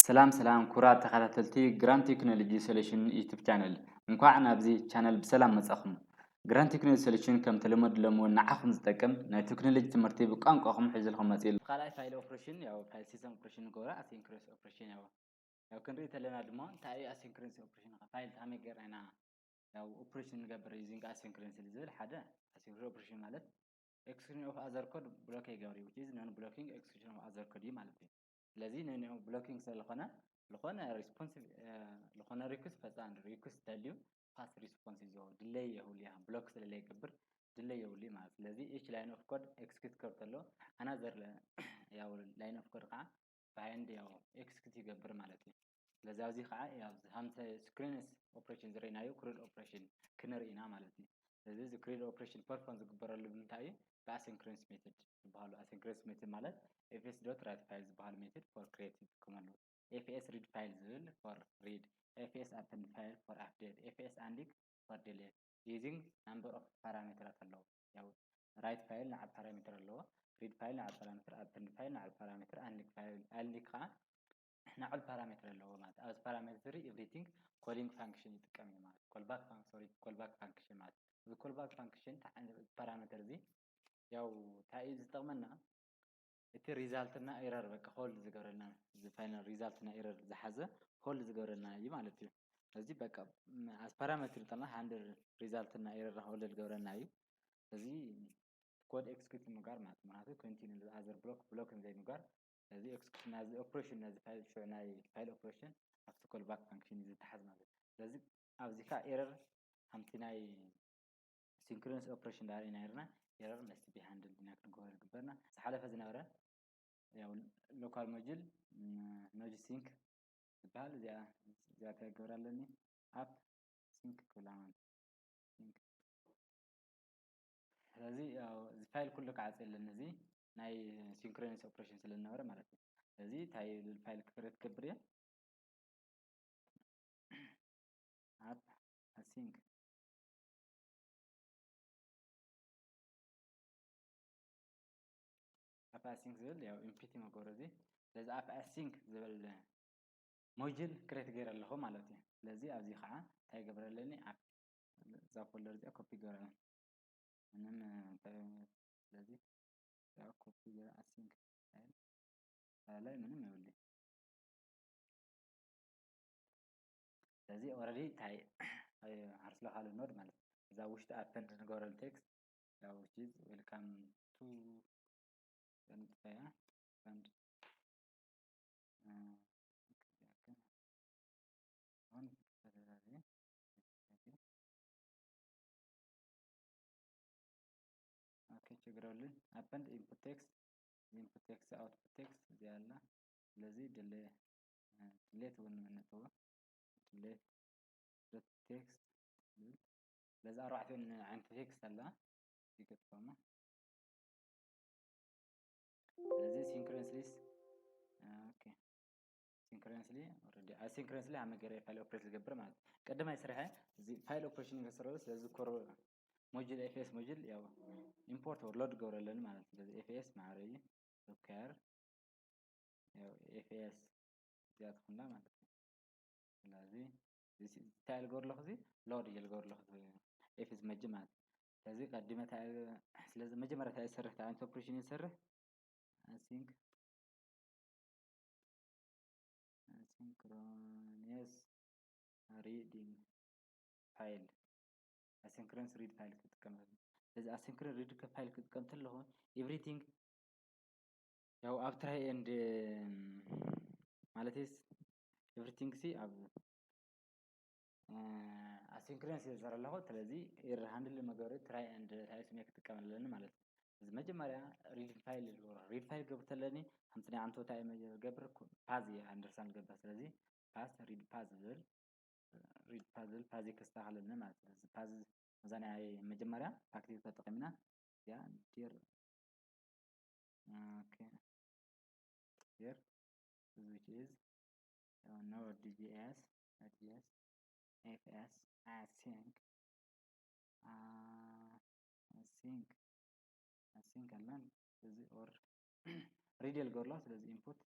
ሰላም ሰላም ክቡራት ተኸታተልቲ ግራን ቴክኖሎጂ ሶሉሽን ዩቱብ ቻነል፣ እንኳዕ ናብዚ ቻነል ብሰላም መጻኹም። ግራን ቴክኖሎጂ ሶሉሽን ከም ተለመዱ ሎም እውን ንዓኹም ዝጠቅም ናይ ቴክኖሎጂ ትምህርቲ ብቋንቋኹም ሒዝልኩም መጺኡ። ካልኣይ ፋይል ኦፕሬሽን ያው ፋይል ሲስተም ኦፕሬሽን ንገብሮ፣ ኣሲንክሮነስ ኦፕሬሽን ያው ያው ክንርኢ ተለና ድማ እንታይ እዩ ኣሲንክሮነስ ኦፕሬሽን፣ ፋይል ከመይ ጌርና ኢና ያው ኦፕሬሽን ንገብር using asynchronous ዝብል ሓደ ኣሲንክሮነስ ኦፕሬሽን ማለት execution of other code block ይገብር እዩ፣ which is non blocking execution of other code እዩ ማለት እዩ። ስለዚ non blocking ስለ ዝኾነ ዝኾነ ሪስፖንስ ዝኾነ ሪኩስት ፈጣን ሪኩስት ተልዩ ፋስት ሪስፖንስ እዩ ዝህቦ፣ ድሌይ የብሉ ያ ብሎክ ስለ ዘይገብር ድሌይ የብሉ ማለት። ስለዚ each line of code execute ክገብር ተሎ ኣናዘር ያው line of code ከዓ behind ያው ኤክስኪዩት ይገብር ማለት እዩ። ስለዚ ኣብዚ ከዓ ያው ሃምተ ሲንክሮነስ ኦፕሬሽን ዝረእናዮ ክሩድ ኦፕሬሽን ክንርኢ ኢና ማለት እዩ። ስለዚ እዚ ክሩድ ኦፕሬሽን ፐርፎርም ዝግበረሉ ብምንታይ እዩ? ብኣሲንክሮነስ ሜተድ ዝበሃሉ። ኣሲንክሮነስ ሜተድ ማለት ኤፍኤስ ዶት ራይት ፋይል ዝበሃል ሜተድ ፎር ክሬት ይጥቀመሉ። ኤፍኤስ ሪድ ፋይል ዝብል ፎር ሪድ፣ ኤፍኤስ ኣፕንድ ፋይል ፎር ኣፕዴት፣ ኤፍኤስ ኣንዲክ ፎር ዲሌት using number of ፓራሜተራት ኣለዎ። ያው ራይት ፋይል ንዓብ ፓራሜተር ኣለዎ፣ ሪድ ፋይል ንዓብ ፓራሜተር፣ ኣፕንድ ፋይል ንዓብ ፓራሜተር፣ ኣንዲክ ፋይል ኣንዲክ ከዓ ንዓብ ፓራሜተር ኣለዎ ማለት። ኣብዚ ፓራሜተር ኤቭሪቲንግ ኮሊንግ ፋንክሽን ይጥቀም እዩ ማለት። ኮልባክ ሶሪ ኮልባክ ፋንክሽን ማለት። እዚ ኮልባክ ፋንክሽን ፓራሜተር እዚ ያው እንታይ እዩ ዝጠቕመና? እቲ ሪዛልትና ኤረር በቃ ሆልድ ዝገብረልና፣ እዚ ፋይናል ሪዛልትና ኤረር ዝሓዘ ሆልድ ዝገብረልና እዩ ማለት እዩ። ስለዚ በቃ ኣዝ ፓራሜተር ይጠና ሃንድል ሪዛልትና ኤረር ሆልድ ዝገብረና እዩ። ስለዚ ኮድ ኤክስኪዩት ምግባር ማለት ምክንያቱ ኮንቲኒ ኣዘር ብሎክ ብሎክ ዘይምግባር። ስለዚ ኤክስኪዩት ናዚ ኦፕሬሽን ናዚ ፋይል ሽዑ ናይ ፋይል ኦፕሬሽን ኣብቲ ኮልባክ ፋንክሽን እዩ ዝተሓዝ ማለት እዩ። ስለዚ ኣብዚ ከዓ ኤረር ከምቲ ናይ ሲንክሮነስ ኦፕሬሽን ዳርኢና ነርና። ኤረር መስቲ ቢሃንድል ኢና ክንገብሮ ዝግበርና። ዝሓለፈ ዝነበረ ያው ሎካል ሞጁል ኖጅ ሲንክ ዝበሃል እዚኣ እዚኣ እንታይ ክገብር ኣለኒ? ኣፕ ሲንክ ክብላ ማለት ሲንክ። ስለዚ ያው እዚ ፋይል ኩሉ ክዓጽ የለን፣ እዚ ናይ ሲንክሮነስ ኦፕሬሽን ስለ ዝነበረ ማለት እዩ። ስለዚ እንታይ ፋይል ክሬት ክገብር እየ? ኣፕ ኣሲንክ ኣፕ ኣሲንክ ዝብል ያው ኢምፒቲ መጎረ እዚ። ስለዚ ኣፕ ኣሲንክ ዝብል ሞጁል ክሬት ገይረ ኣለኹ ማለት እዩ። ስለዚ ኣብዚ ከዓ እንታይ ገብረ ኣለኒ? ኣፕ እዛ ፎልደር እዚኣ ኮፒ ገይረ ምንም እንታይ ስለዚ እዚኣ ኮፒ ገይረ ኣሲንክ ፋይል ላይ ምንም የብሉ። ስለዚ ኦረዲ እንታይ ዓርስ ሎካል ኖድ ማለት እዛ ውሽጢ ኣፕንድ ንገብረሉ ቴክስት ያው which is welcome to and fund ኦኬ ችግር የለን። ኣፕንድ ኢንፑት ቴክስት ኢንፑት ቴክስት ኣውትፑት ቴክስት እዚኣ ኣላ። ስለዚ ድሌት እውን ንመነጥዎ ድሌት ዶት ቴክስት ስለዚ ኣርባዕቲኦን ዓይነት ቴክስት ኣላ ይገጥፎማ። ስለዚ ሲንክሮነስሊስ ኦኬ ሲንክሮነስሊ ኦረዲ ኣሲንክሮነስሊ ሃመ ገረ ፋይል ኦፕሬት ዝገብር ማለት ቀዳማይ ስርሐ እዚ ፋይል ኦፕሬሽን ከሰረሉ። ስለዚ ኮር ሞጁል ኤፍኤስ ሞጁል ያው ኢምፖርት ኦር ሎድ ገብረለን ማለት። ስለዚ ኤፍኤስ ማዕረ እዩ ሪኳየር ያው ኤፍኤስ እዚኣ ትኹንላ ማለት እዩ። ስለዚ እንታይ ልገብር ኣለኹ? እዚ ሎድ እየ ልገብር ኣለኹ ኤፍኤስ መጅ ማለት እዩ። ስለዚ ቀዲመ ስለዚ መጀመርያ እንታይ ዝሰርሕ እንታይ ዓይነት ኦፕሬሽን ይሰርሕ ኣሲንክ ኣሲንክሮነስ ሪዲንግ ፋይል ኣሲንክሮነስ ሪድ ፋይል ክጥቀም። ስለዚ ኣሲንክሮነስ ሪድ ፋይል ክጥቀም ተለኹ ኤቭሪቲንግ ያው ኣብ ትራይ ኤንድ ማለት ኤቭሪቲንግ ሲ ኣብ ኣሲንክሮነስ እየ ዝዘር ኣለኹ። ስለዚ ኤረር ሃንድል መገበሪ ትራይ ኤንድ ትራይ ስሜ ክጥቀም ኣለኒ ማለት እዩ። እዚ መጀመርያ ሪድ ፋይል ዝገብሮ ሪድ ፋይል ገብር ተለኒ ከምቲ ናይ ኣንቶታ እየ ገብር ፓዝ እየ ኣንደርስታንድ ገብር። ስለዚ ፓስ ሪድ ፓዝ ዝብል ሪድ ፓዝ ዝብል ፓዝ ከስተካክለኒ ማለት እዩ። እዚ ፓዝ እዛ ናይ መጀመርያ ፓክቲክ ተጠቂምና እዚኣ ዲር ኦኬ ዲር which is node js node js fs async uh, async async ኣላን እዚ ኦር ሪድ የልገርሎ። ስለዚ ኢንፑት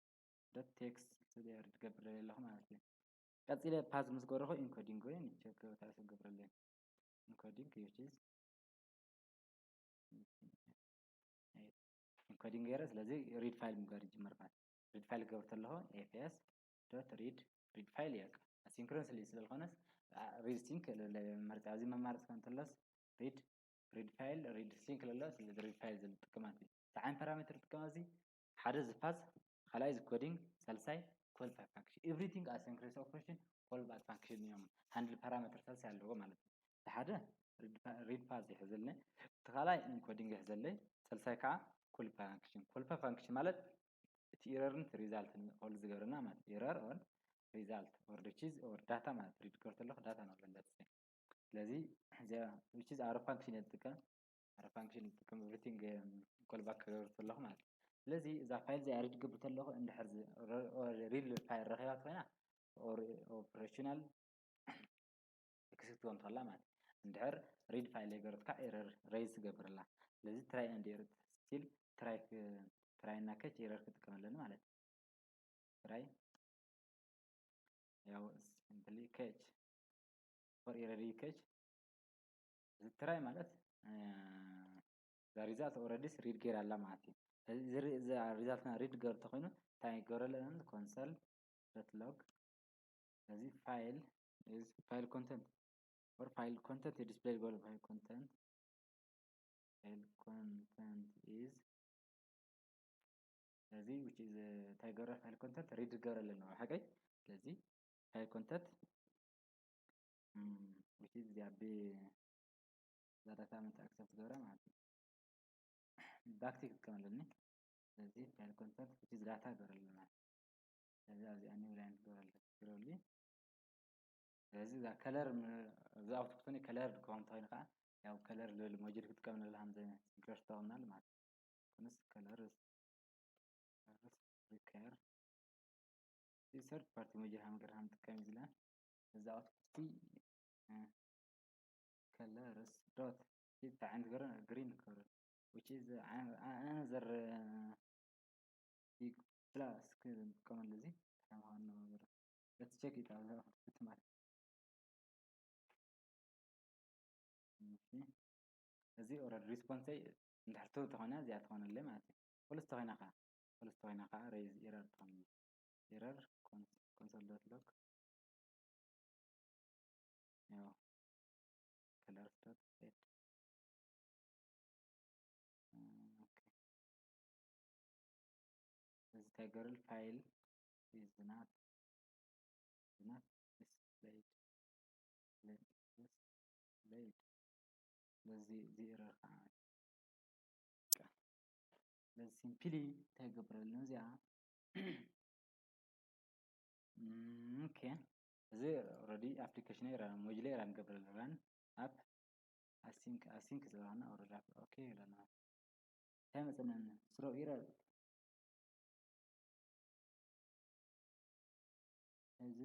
dot text ዝገብር ዘለኹ ማለት እዩ። ቀፂለ path ምስ ገበርኩ encoding ወይ check ታስ ገብረለይ encoding which is encoding ገይረ። ስለዚ read file ምግባር ይጅምር ማለት read file ክገብር ከለኹ ኤፍኤስ dot read read file እየ። Asynchronously ስለዝኾነስ read sync መርፂ ኣብዚ መማረፂ ከም እንተሎስ read read file read sync ለሎ። ስለዚ read file ዝብል ጥቀም ማለት እዩ። እንታይ ዓይነት ፓራሜትር ጥቀም ኣብዚ ሓደ እዚ path ካልኣይ እዚ coding ሳልሳይ call by function። Everything asynchronous operation call by function እዮም። ሃንድል ፓራሜትር ሳልሳይ ኣለዎ ማለት እዩ። እቲ ሓደ read path ይሕዘለይ፣ እቲ ካልኣይ encoding ይሕዘለይ፣ ሳልሳይ ከዓ call by function። Call by function ማለት እቲ error ን result ን call ዝገብረና ማለት error or result or which is or data ማለት read ክገብር ከለኹ data ነው ለለት። ስለዚ እዚኣ which is arrow function እየ ዝጥቀም፣ arrow function ዝጥቀም everything call back ክገብር ከለኹ ማለት እዩ። ስለዚ እዛ ፋይል እዚኣ read ክገብር ከለኹ እንድሕር read file ረኺባት ኮይና operational execute ትኾን ትኽእላ ማለት እዩ። እንድሕር read file ገይረትካ error raise ትገብር ኣላ። ስለዚ try and error still try try እና catch error ክጥቀም ኣለኒ ማለት እዩ። Try ያው simply catch for error catch እዚ try ማለት እዛ result already read ገይራ ኣላ ማለት እዩ። እዚ result ና read ገይሩ ተኮይኑ እንታይ ይገብረለና? Console dot log እዚ file is file content or file content display ይበሉ file content file content is ስለዚ which is እንታይ ይገብረ file content read ይገብረለና ሓቀይ። ስለዚ file content which is እዚኣ ብ data ምንታይ accept ገብረ ማለት እዩ። Backtick ክጥቀም ኣለኒ። ስለዚ file content which is data ገረልና። ስለዚ ኣብዚ new line ገረሉ። ስለዚ እዛ color እዚ output ኒ color ክኸውን ተኾይኑ ከዓ ያው color ዝብል module ክጥቀም ንብል ከም ዘንግረሽ ተጠቕምናል ማለት እዩ። ኩንስ colors colors require እዚ third party module ሃም ገር ሃም ጥቀም ይዝላ። እዚ output colors dot እዚ ዓይነት ገረ green color which is another plus ክንጥቀመሉ እዚ ተማሃር ነው። Let's check it out ማለት እዚ already response ይ እንድሕር true ተኾይና እዚኣ ትኾነለይ ማለት እዩ። False ተኾይና ከዓ false ተኾይና ከዓ raise error ትኾን error console dot log ያው colors dot set እዚ እንታይ ገርል file is not not displayed displayed ስለዚ እዚ error ከዓ ስለዚ simply እንታይ ገብረልና እዚኣ okay እዚ already application ይ run module ይ run ገብረልና run app async async ዝበሃልና already okay ይብለና። እንታይ መፀና? Throw error እዚ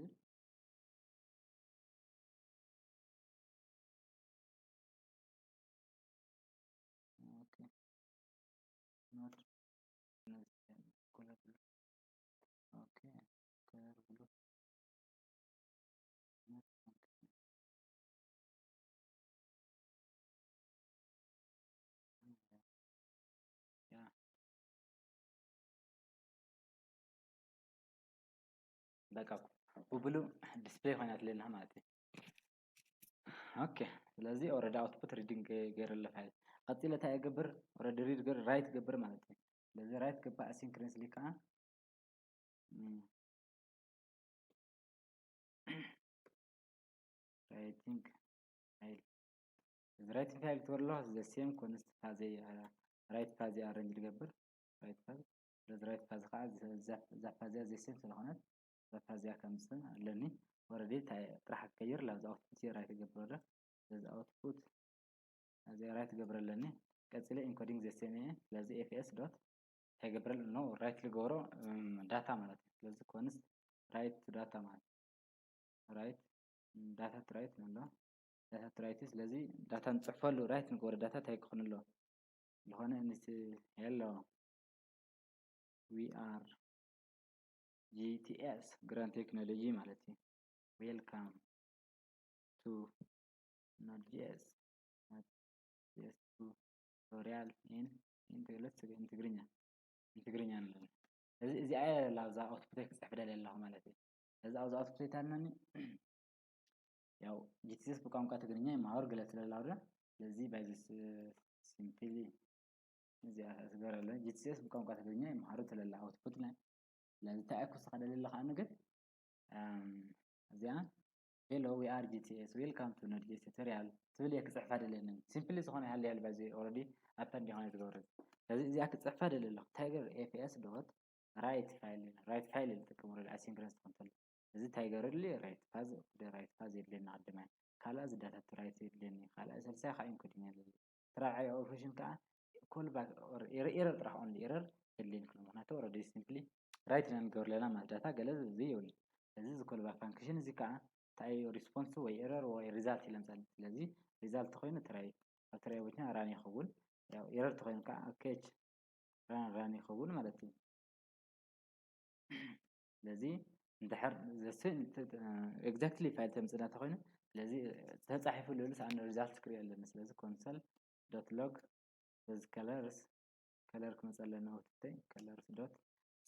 okay not okay color blue በቃ ብብሉ display ኮይናትለና ማለት እዩ። okay ስለዚ already output reading ገይረ ኣሎ file። ቀፂለ እንታይ እገብር? Already read ገር write ገብር ማለት እዩ። ስለዚ write ገባ asynchronously ከዓ writing file እዚ writing file ትበሎ the same const path ይ write path ይ arrange ዝገብር write path ስለዚ write path ከዓ እዛ path እዚኣ the same ስለኾነት እዛ path እዚኣ ከምፅእ ኣለኒ። Already ጥራሕ ክቀይር ላብዚ output ይ write ይገብሮ ዶ ስለዚ output እዚ write ገብረ ኣለኒ። ቀፂለ encoding the same እየ። ስለዚ fs dot እንታይ ገብረል no write ልገብሮ data ማለት እዩ። ስለዚ const write to data ማለት write data to write ኣሎ data to write ስለዚ data ንፅሕፈሉ write ንገብሮ data እንታይ ክኾን ኣሎ ዝኾነ ንስ የሎ we are G T S Grand Technology ማለት እዩ። Welcome to Node J S Node J S tutorial in in let's say in ትግርኛ in ትግርኛ ንብል። እዚ እዚኣ እያ ኣብዛ ኣውትፑት ክፅሕፍ ደልየ ኣለኹ ማለት እዩ። እዚ ኣብዚ ኣውትፑት ኣይታልናኒ። ያው G T S ብቋንቋ ትግርኛ ይመሃሩ ገለ ስለላ ወረ ስለዚ by this simply እዚኣ ትገረለ G T S ብቋንቋ ትግርኛ ይመሃሩ ትለላ ኣውትፑት ናይ ስለዚ እንታይ ክስኻ ደልየ ኣለኻ ግን እዚኣ hello we are G T S welcome to Node J S tutorial ትብል እየ ክፅሕፋ ደልየኒ። ሲምፕሊ ዝኾነ ይሃልያ ባዚ ኦልሬዲ ኣፐንድ ይኾነ ዝገብረ። ስለዚ እዚኣ ክፅሕፋ ደልየ ኣለኹ። ታይገር ኤፍ ኤስ ዶት ራይት ፋይል ራይት ፋይል ዝጥቀም ኦልሬዲ ኣሲንክረንስ ትኾን ተሎ እዚ ታይገር ሊ ራይት ፓዝ ወደ ራይት ፓዝ የድልየና ቅድማይ ካልኣ እዚ ዳታ ቱ ራይት የድልየኒ ካልኣ ሰልሳይ ከዓ ኢንኮዲንግ ኣለኒ። እቲ ራብዓይ ኦፕሬሽን ከዓ ኮል ባክ ኤረር ጥራሕ ኦንሊ ኤረር የድልየኒ ክሎ ምክንያቱ ኦልሬዲ ሲምፕሊ ራይት ኢና ንገብር ኣለና ማለት ዳታ ገለ እዚ የብሉ። እዚ እዚ ኮል ባክ ፋንክሽን እዚ ከዓ እንታይ ሪስፖንስ ወይ ኤረር ወይ ሪዛልት ይለምፀል። ስለዚ ሪዛልት ተኮይኑ ትራይ ኣብ ትራይ ቦትና ራን ይኸውን። ያው ኤረር ተኮይኑ ከዓ ኦኬ ራን ራን ይኸውን ማለት እዩ። ስለዚ እንድሕር ኤግዛክትሊ ፋይል ተምፅና ተኮይኑ ስለዚ ተፃሒፉ ልብልስ ኣነ ሪዛልት ክርኢ ኣለኒ። ስለዚ ኮንሶል ዶት ሎግ ስለዚ ከለርስ ከለር ክመፀ ኣለና ወትተይ ከለርስ ዶት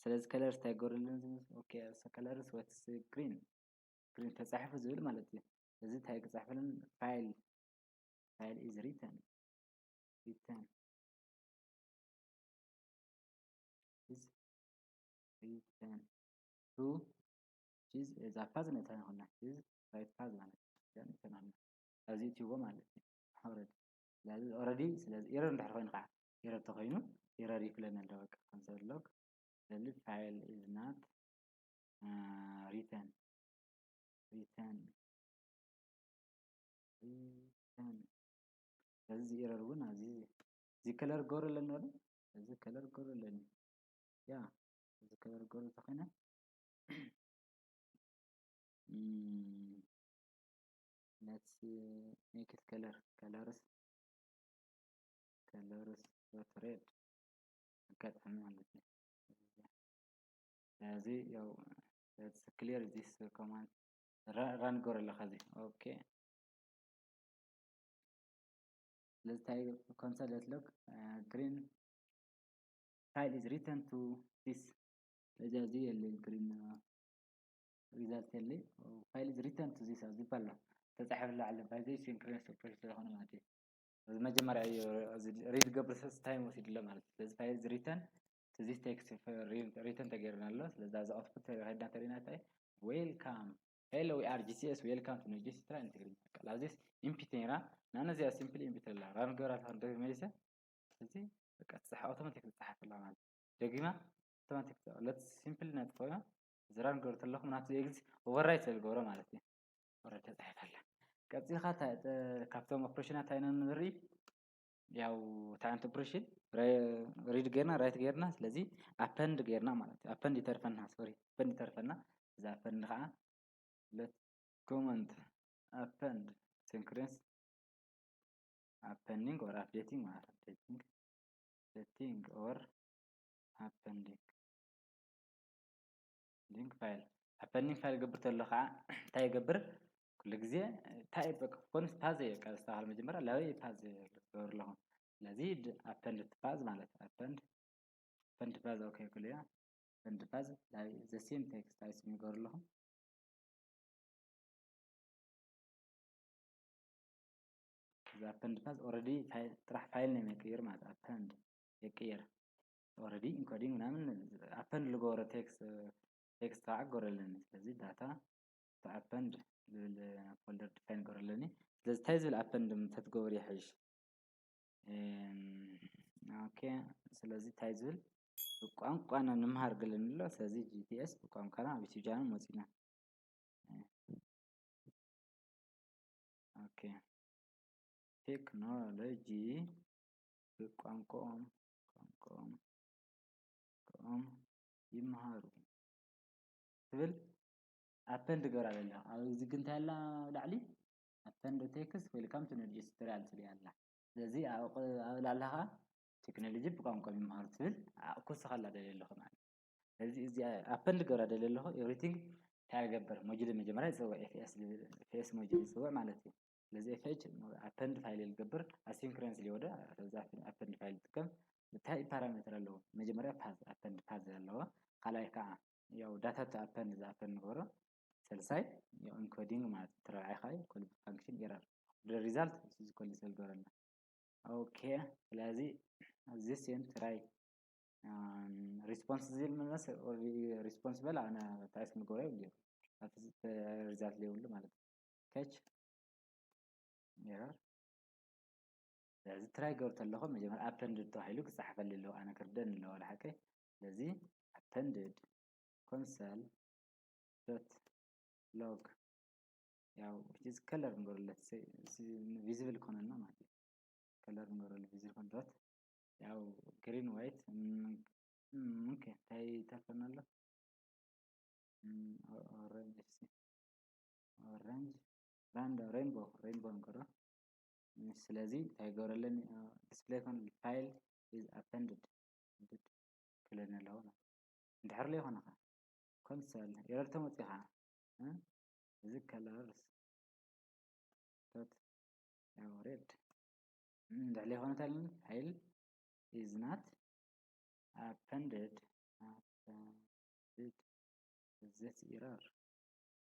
ስለዚ ከለርስ እንታይ ገሩልን ኦኬ ከለርስ ወትስ ግሪን ግሪን ተፃሒፉ ዝብል ማለት እዩ። እዚ እንታይ ክፅሕፍልን ፋይል ፋይል ኢዝ ሪተን ሪተን is written to choose the path ነታ ይኾና choose right path ማለት ይተናልና ኣብዚ እትዎ ማለት እዩ። ኦልሬዲ ስለዚ ኦልሬዲ ስለዚ ኤረር እንድሕር ኮይኑ ከዓ ኤረር ተኮይኑ ኤረር ይክለና ኣለዎ። በቃ ኮንሶል ሎግ ስለዚ file is not written written written ስለዚ እዚ ኤረር እውን ኣብዚ እዚ ከለር ገሩ ኣለኒ ዶ እዚ ከለር ገሩ ኣለኒ ያ እዚ ከለር ገሩ ተኮይነ let's make it color colors colors dot red ኣጋጣሚ ማለት እዩ። ስለዚ ያው let's clear this command run ገሩ ኣለካ እዚ ኦኬ ስለዚ እንታይ console dot log green file is written to this ስለዚ ኣብዚ የለ green result የለ file is written to this ኣብዚ ይባል ኣሎ ተፃሒፍላ ኣሎ by this synchronous operation ስለዝኾነ ማለት እዩ። እዚ መጀመርያ እዩ ሪድ ገብር time ወሲድሎ ማለት እዩ። ስለዚ file is written to this text written ተገይርና ኣሎ። ስለዚ ኣብዚ ኣውትፑት ተሪና ተሪና እንታይ welcome hello we are G T S welcome to Node J S ትራ ኢንተግሬት በቃ ላዚስ ኢምፒት ነይራ ናነ እዚኣ ሲምፕሊ ኢምፒት ኣላ ራን ገብራ ተኸን መሊሰ እዚ በቃ ትፅሓ ኣውቶማቲክ ትፅሓፍ ኣላ ማለት ደጊማ ኣውቶማቲክ let's simply ነጥፎ እዚ ራን ገብር ተለኹ ምናቱ ኤግዚት ኦቨርራይት ስለ ዝገብሮ ማለት እዩ። ኦልሬዲ ተፃሒፋ ኣላ። ቀፂልካ ካብቶም ኦፕሬሽናት እንታይ ኢና ንርኢ ያው ታይንት ኦፕሬሽን ሪድ ጌርና ራይት ጌርና ስለዚ ኣፐንድ ጌርና ማለት እዩ። ኣፐንድ ይተርፈና ሶሪ ኣፐንድ ይተርፈና እዚ ኣፐንድ ከዓ let comment append synchronous appending or updating ማለት updating setting or appending link file appending file ገብር ተሎ ከዓ እንታይ ይገብር ኩሉ ግዜ እንታይ በቃ ኮንስ ፓዝ እየ ቃል ዝተባሃለ መጀመርያ ላበይ ፓዝ ገብር ኣለኹ ስለዚ append ፓዝ ማለት append append ፓዝ ኦኬ ክልያ append ፓዝ the same text ኣይስም ይገብር ኣለኹ እዚ append ፓዝ ኦልሬዲ ጥራሕ ፋይል ናይ መቀየር ማለት append የቀየር ኦልሬዲ ኢንኮዲንግ ምናምን append ልገበሮ ቴክስት ቴክስት ከዓ ገረለኒ ስለዚ ዳታ append ዝብል ፎልደር ዲፋይን ገረለኒ ስለዚ እንታይ ዝብል append ተትገበሩ ይሕሽ ኦኬ ስለዚ እንታይ ዝብል ብቋንቋና ንምሃር ገለኒ ኣሎ ስለዚ G T S ብቋንቋና ኣብ ዩቲብ ቻናል መፂና ኦኬ ቴክኖሎጂ ብቋንቋኦም ቋንቋኦም ቋንቋኦም ይመሃሩ ትብል append ገብራ ዘላ ኣብዚ ግን እንታይ ኣላ ኣብ ላዕሊ append text welcome to Node J S tutorial ትብል ኣላ ስለዚ ኣብ ላዕሊ ከዓ ቴክኖሎጂ ብቋንቋኦም ይመሃሩ ትብል ክውስኸላ ደልየ ኣለኹ ማለት ስለዚ እዚ ኣፐንድ ገብራ ደለ ኣለኹ። ኤቭሪቲንግ እንታይ ይገብር? ሞጁል መጀመርያ ይፅውዕ፣ ኤፍኤስ ዝብል ኤፍኤስ ሞጁል ይፅውዕ ማለት እዩ። ስለዚ ኤፍኤች ኣፐንድ ፋይል ዝገብር ኣሲንክረንስ ሊወደ። ስለዚ ኣፐንድ ፋይል ዝጥቀም እንታይ ፓራሜተር ኣለዎ? መጀመርያ ፓዝ፣ ኣፐንድ ፓዝ ኣለዎ። ካልኣይ ከዓ ያው ዳታ ኣፐንድ ዝኣፐንድ ንገብሮ። ሰልሳይ ያው ኢንኮዲንግ ማለት እቲ ረብዓይ ከዓ ኮል ፋንክሽን ኤረር ሪዛልት እዚ ኮል ዝገብረልና። ኦኬ ስለዚ እዚ ሴም ትራይ ሪስፖንስ ዝብል መለስ ሪስፖንስ በል ኣነ ታይስ ንገብሮ ይብሉ ኣብቲ ሪዛልት ዘይብሉ ማለት እዩ። ከች ኤረር ስለዚ ትራይ ገብር ተለኹ መጀመር ኣፐንድድ ተባሂሉ ክፀሓፈሊ ኣለዎ ኣነ ክርደን ኣለዎ ሓቀይ። ስለዚ ኣፐንድድ ኮንሰል ዶት ሎግ ያው which is color ንገብረለት ቪዚብል ኮነልና ማለት እዩ። ከለር ንገብረሉ ቪዚብል ኮነ ዶት ያው ግሪን ዋይት ኦኬ እንታይ ተርፈና ኣሎ? ኦረንጅ ኦረንጅ ራንድ ሬንቦ ሬንቦ ንገብሮ። ስለዚ እንታይ ይገብረለን? ዲስፕሌይ ኮን ፋይል ኢዝ ኣፐንድድ ክብለኒ ኣለዎ። እንድሕር ዘይኮነ ኸ ኮንሰል ኤረር ተመፂኡ ኸዓ እዚ ከለርስ ዶት ያው ሬድ እንድሕር ዘይኮነ እንታይ ፋይል ኢዝ ናት ኣፐንድድ ኣፐንድድ ዘት ኢረር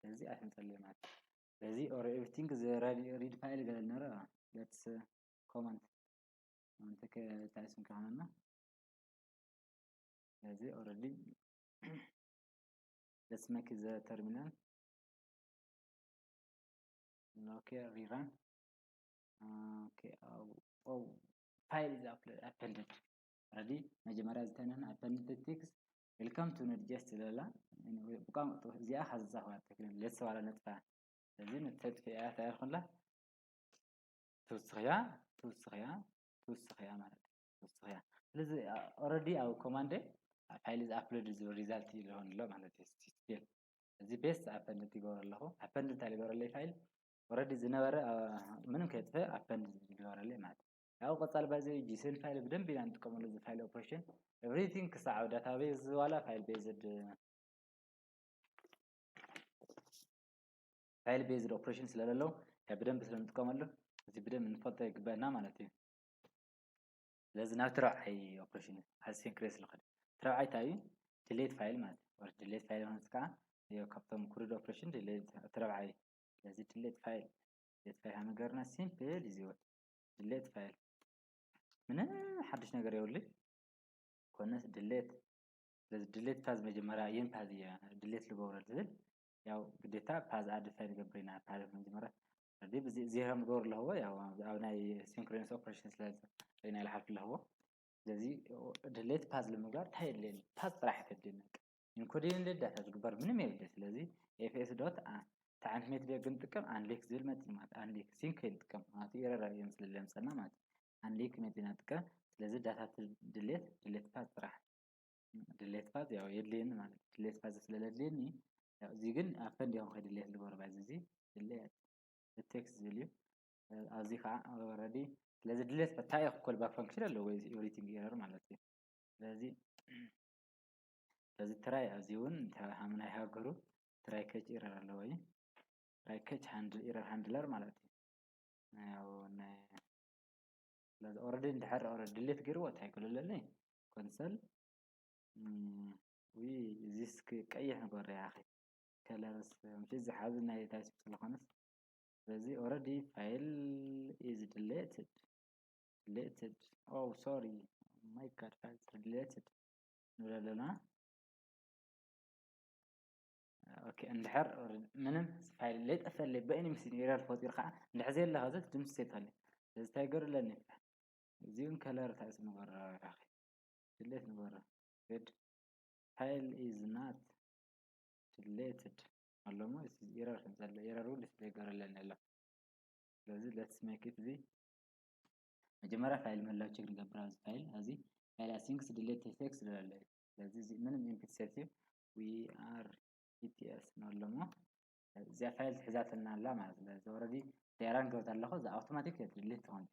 በዚ ኣይትምፀለይ ማለት በዚ ኦር ኤቭሪቲንግ ሪድ ፋይል ገለ ነረ ለትስ ኮመንት ኮመንት ከታይስም ከሆነና ስለዚ ኦረዲ let's make the terminal okay rerun okay file is appended already መጀመርያ ዝተነን ኣፐንድድ ቴክስት welcome to Node.js ዝለላ ብቋንቋ እዚኣ ካዝዛ ክባል ተክልን ለሰ ዋላ ነጥፋ ስለዚ ነተጥፍያ ታይርኩላ ትውስኽያ ትውስኽያ ትውስኽያ ማለት ትውስኽያ ስለዚ ኦረዲ ኣብ ኮማንድ ፋይል ዝ ኣፕሎድ ዝብል ሪዛልት ይልሆን ኣሎ ማለት እዩ ስቲል እዚ ቤስት ኣፐንድድ ይገብሮ ኣለኹ ኣፐንድድ እንታይ ይገብረለይ ፋይል ኦረዲ ዝነበረ ምንም ከየጥፈ ኣፐንድድ ይገብረለይ ማለት እዩ ያው ቀፃል ባዚ ጂሰን ፋይል ብደንብ ኢና ንጥቀመሉ እዚ ፋይል ኦፕሬሽን ኤቭሪቲንግ ክሳዕ ኣብ ዳታቤዝ ዋላ ፋይል ቤዝድ ፋይል ቤዝድ ኦፕሬሽን ስለለለው ብደንብ ስለንጥቀመሉ እዚ ብደንብ ንፈልጦ ይግበአና ማለት እዩ ስለዚ ናብ ትረብዓይ ኦፕሬሽን ኣሲንክሬስ ልኸድ ትረብዓይ እንታይ እዩ ድሌት ፋይል ማለት እዩ ድሌት ፋይል ማለት ከዓ ካብቶም ክሩድ ኦፕሬሽን ድሌት ትረብዓይ ስለዚ ድሌት ፋይል ድሌት ፋይል ሃነገርና ሲምፕል እዩ ድሌት ፋይል ምንም ሓድሽ ነገር የብሉይ ኮነስ ድሌት ስለዚ ድሌት ፓዝ መጀመርያ የን ፓዝ እየ ድሌት ልገብረል ዝብል ያው ግዴታ ፓዝ ኣድ ፋይል ንገብር ኢና ፓዝ መጀመርያ ዜሮ ንገብር ኣለዎ ያው ኣብ ናይ ሲንክሮነስ ኦፕሬሽን ስለ ርኢና ይልሓልፍ ኣለዎ ስለዚ ድሌት ፓዝ ንምግባር እንታይ የድልየኒ ፓዝ ጥራሕ ተድልየኒ ኢንኮዲንግ ዳታ ዝግበር ምንም የብለ ስለዚ ኤፍኤስ ዶት ተዓንት ሜትድ ክንጥቀም ኣንሊክ ዝብል መፂ ማለት ኣንሊክ ሲንክ ይንጥቀም ማለት ኤረር እዮም ስለ ለምፀና ማለት ኣንሊክ መፂና ጥቀም ስለዚ ዳታ ድሌት ድሌት ፓዝ ጥራሕ ድሌት ፓዝ ያው የድልየኒ ማለት ድሌት ፓዝ ስለ ለድልየኒ እዚ ግን ኣፐንድ ይኹን ከድሌት ልገበሩ ባዚ እዚ ድሌት ቴክስት ዝብል እዩ ኣብዚ ከዓ ኦረዲ ስለዚ ድሌት ታይ ኮልባክ ፈንክሽን ኣለዎ ኤቭሪቲንግ ኤረር ማለት እዩ ስለዚ ስለዚ ትራይ ኣብዚ እውን ሃምናይ ሃገሩ ትራይ ከች ኤረር ኣለዎ እዩ ትራይ ከች ኤረር ሃንድለር ማለት እዩ ያው ናይ ስለዚ ኦረዲ እንድሕር ኦረዲ ድሌት ገይርዎ እንታይ ክልለኒ ኮንሰል ዊ እዚስ ቀይሕ ንገር ያኺ ከለርስ ምሽ ዝሓዝ ናይ ታይስክሪፕት ስለኾነስ ስለዚ ኦረዲ ፋይል ኢዝ ድሌትድ ድሌትድ ኦ ሶሪ ማይ ጋድ ፋይል ድሌትድ ንብል ኣለና ኦኬ እንድሕር ምንም ፋይል ለይጠፈለይ በይኒ ምስ ኤረር ፈጢሩ ከዓ እንድሕር ዘየለ ከዚ ድምስስ የትኸለይ ስለዚ እንታይ ገሩ ኣለኒ እዚውን ከለር ታይስ ንገር ያኺ ድሌት ንገር ሬድ ፋይል ኢዝ ናት ድሌትድ ኣሎሞ ኤረር ከምዘለ ኤረር እውን ዲስፕሌይ ገረለኒ ኣሎ ስለዚ let's make it እዚ መጀመርያ ፋይል ምህላው ቸክ ንገብር ኣብዚ ፋይል ኣብዚ ፋይል ኣሲንክስ ድሌት ቴክስት ዝለለ ስለዚ ምንም ኢንፑት ሴት እዩ we are ቲቲኤስ ንበሎሞ እዚኣ ፋይል ትሕዛተልና ኣላ ማለት ስለዚ ኦረዲ ዳይራን ገብት ኣለኹ እዚ ኣውቶማቲክ ድሌት ትኾን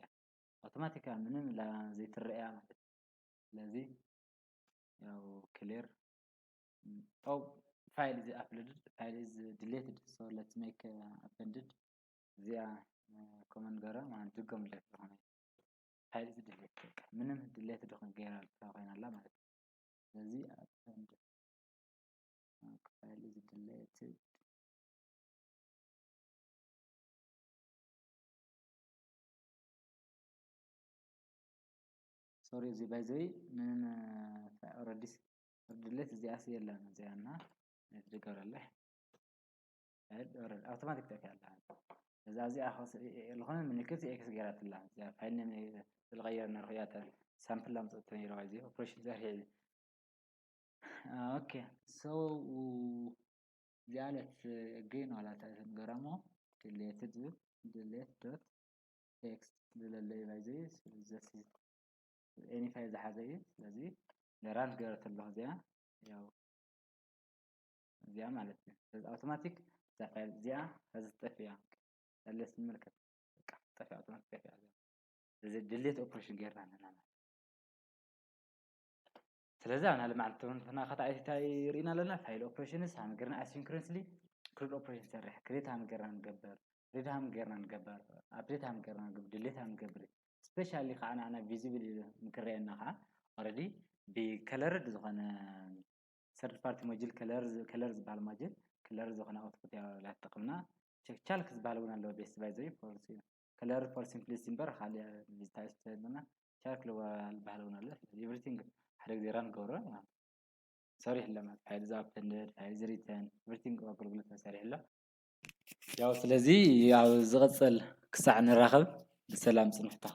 ኣውቶማቲካ ምንም ዘይትረእያ ማለት ስለዚ ያው ክሊር Oh, file is uploaded, file is deleted, so let's make uh, appended. እዚኣ ኮመንት ገረ ማለት ድገም ለት ዝኾነ file is deleted፣ ምንም ድሌት ድኾን ገይራ ኮይና ኣላ ማለት እዩ። ስለዚ append file is deleted። ሶሪ፣ እዚ ባይዘይ ምንም ኦረዲስ ድሌት እዚኣስ የለን። እዚኣና ድገረለሕ ኣውቶማቲክ ጠፊኣ ኣላ። እዛ እዚኣ ዝኾነ ምልክት ኤክስ ገይራትላ። እዚኣ ፋይል ኔም ዝልቀየር ነርኩ እያ ሳምፕል ላምፅእቶ ነይረዋ እዚ ኦፕሬሽን ዘርሂ። ኦኬ፣ ሶ እዚኣ ለት ገይን ዋላ እንታይ ተንገራሞ ድሌት ድሌት ዶት ቴክስት ዝለለዩ ባይዘይ ዘሲ ኤኒ ፋይል ዝሓዘ እዩ። ስለዚ ንራን ገረተለኹ እዚኣ ያው እዚኣ ማለት እዩ። ስለዚ ኣውቶማቲክ እዛ ፋይል እዚኣ ኸዚ ትጠፍእ እያ። ለስ ንምልከት በቃ ትጠፍእ፣ ኣውቶማቲክ ትጠፍእ እያ። ስለዚ ድሌት ኦፕሬሽን ጌርና ኣለና ማለት እዩ። ስለዚ ኣብና ልማዕል ተመልክትና ከታ ኣይታ ርኢና ኣለና ፋይል ኦፕሬሽንስ ሃምገርና ኣሲንክሮንስሊ ክሪድ ኦፕሬሽን ሰርሕ ክሬት ሃምገርና ንገበር ሪድ ሃምገርና ንገበር ኣፕዴት ሃምገርና ንገበር ድሌት ሃምገብር ስፔሻሊ ከዓ ንዓና ቪዚብል ምክረየና ከዓ ኦረዲ ብከለርድ ዝኾነ ሰርድ ፓርቲ ሞጅል ከለር ዝበሃል ሞጅል ከለር ዝኾነ ኣውትፑት ያ ላትጠቅምና ቻልክ ዝበሃል እውን ኣለዎ ቤስት ባይ ዘይ ፎርስ እዩ ከለር ፎር ሲምፕሊስ እምበር ካልእ ዲጂታይዝ ተለና ቻልክ ዝበሃል እውን ኣሎ። ስለዚ ኤቭሪቲንግ ሓደ ግዜ ራን ገብሮ ሰሪሕ ኣለና ፋይል ዛ ፐንደድ ፋይል ዝሪተን ኤቭሪቲንግ ኣገልግሎት ተሰሪሕ ኣሎ። ያው ስለዚ ኣብ ዝቕፅል ክሳዕ ንራኸብ ብሰላም ፅንሕታ